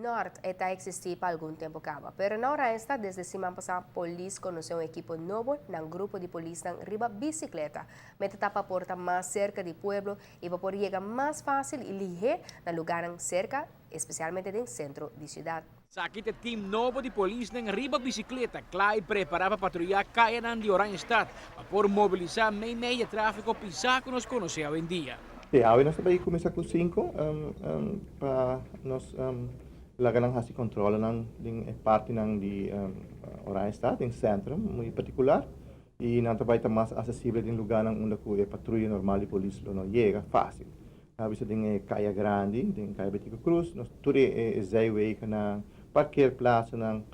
Noord ta existi pa algun tempo caba. Pero na Oranjestad, desde siman pasa, polis conoce un ekipo nobo, un grupo di polis riba bicicleta. Meta ta pa por ta mas cerca di pueblo y pa por yega mas facil y lihe na lugar cerca, especialmente den centro di ciudad. Aki e team nobo di polis riba bicicleta, cla y prepara pa patruya caya di Oranjestad, pa por mobilisa mey mey di trafico pisa cu nos conoce awendia. Si, awe nos tambe a cuminsa cu cinco pa nos laga nan hasi control nan den parti nan di Oranjestad, den centro, muy particular. Y nan tambe ta mas accesibel den lugar nan unda cu e patruya normal di polis no yega facil. Bisa den Caya Grandi, den Caya Betico Croes, nos tur e zijwegen nan, parkeerplaatsen nan,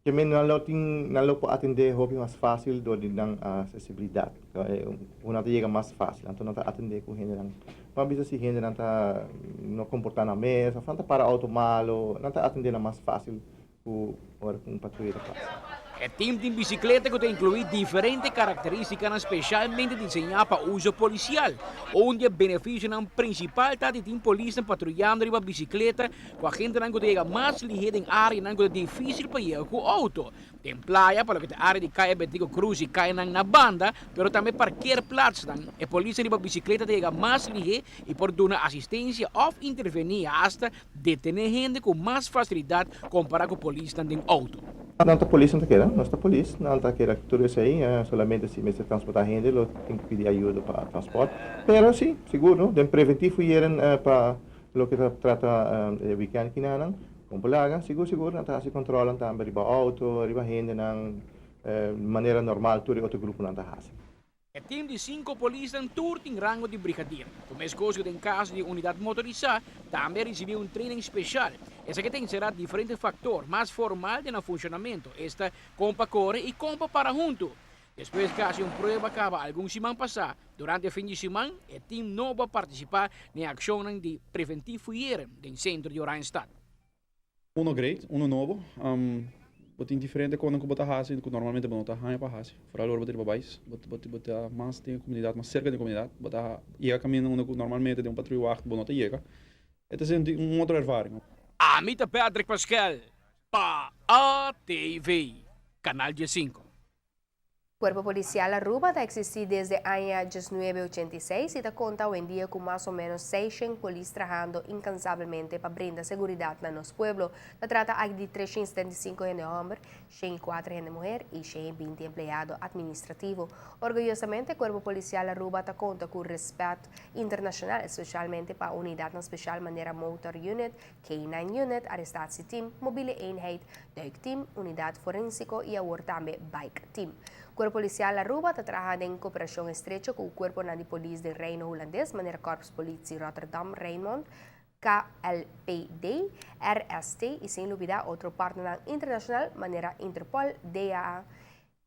cu nan lo tin nan lo por atende hopi mas facil door di nan accesibilidad. Nan ta yega mas facil, anto nan ta atende cu hende nan. Pa bisa si hende nan ta no comporta na mes, of nan ta para auto malo, nan ta atende nan mas facil cu ora cu un patruya ta pasa. E team di bicicleta cu ta inclui diferente caracteristica specialmente diseña pa uso policial, unda e beneficio principal ta di tin polis patruyando riba bicicleta, cu agente nan yega mas lihe den area nan cu ta dificil pa yega cu auto. Den Playa, pa loke ta area di Caya Betico Croes y caya nan na banda, pero tambe parkeerplaats nan. E polis riba bicicleta yega mas lihe y por duna asistencia of interveni hasta detene hende cu mas facilidad compara cu polis den auto. Nan ta polis nan ta keda, nos ta polis, nan ta keda tur esey, solamente si mester transporta hende, lo tin cu pidi ayudo pa transport. Pero si, sigur, no? Den preventivo hier pa loke ta trata weekend kinanan, kompolaga, sigur sigur, nan ta hasi control tambe riba auto, riba hende nan manera normal tur otro grupo nan ta hasi. E team di cinco polis tur tin rango di brigadier. Como e den caso di unidad motorisa, tambe a ricibi un training special. Esaki ta encera diferente factor, mas formal den funcionamento. Esta con pa core y con pa para hunto. Despues cu un prueba caba algun siman pasa, durante fin di siman, e team nobo a participa den accion di preventivo den centro di Oranjestad. Uno great, uno nobo. Bo tin diferente cos cu bo ta hasi, cu normalmente bo no ta haya pa hasi. Vooral ora bo ta riba bais, bo bo ta mas den comunidad, mas cerca di comunidad. Bo ta yega caminda unda normalmente den un patruya bo no ta yega. E ta un otro ervaring. Ami ta Patrick Pascal, pa ATV, Canal 5. Cuerpo Policial Aruba ta existi desde aña 1986 y ta conta awendia cu mas o menos 600 polis trahando incansablemente pa brinda seguridad na nos pueblo. Ta trata di 375 hende homber, 104 hende muher y 120 empleado administrativo. Orguyosamente, Cuerpo Policial Aruba ta conta cu respet internacional, especialmente pa unidad special manera Motor Unit, K9 Unit, Arrestatieteam, Mobiele Eenheid, Duikteam, Unidad Forensico y awor tambe Bike Team. Cuerpo Policial Aruba ta trahando den cooperacion estrecho cu e Cuerpo di Polis di Reino Hulandes, manera Korps Politie Rotterdam, Rijnmond, KLPD, RST y sin lubida otro partner internacional, manera Interpol, DAA,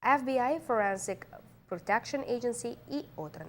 FBI, Forensic Protection Agency y otro.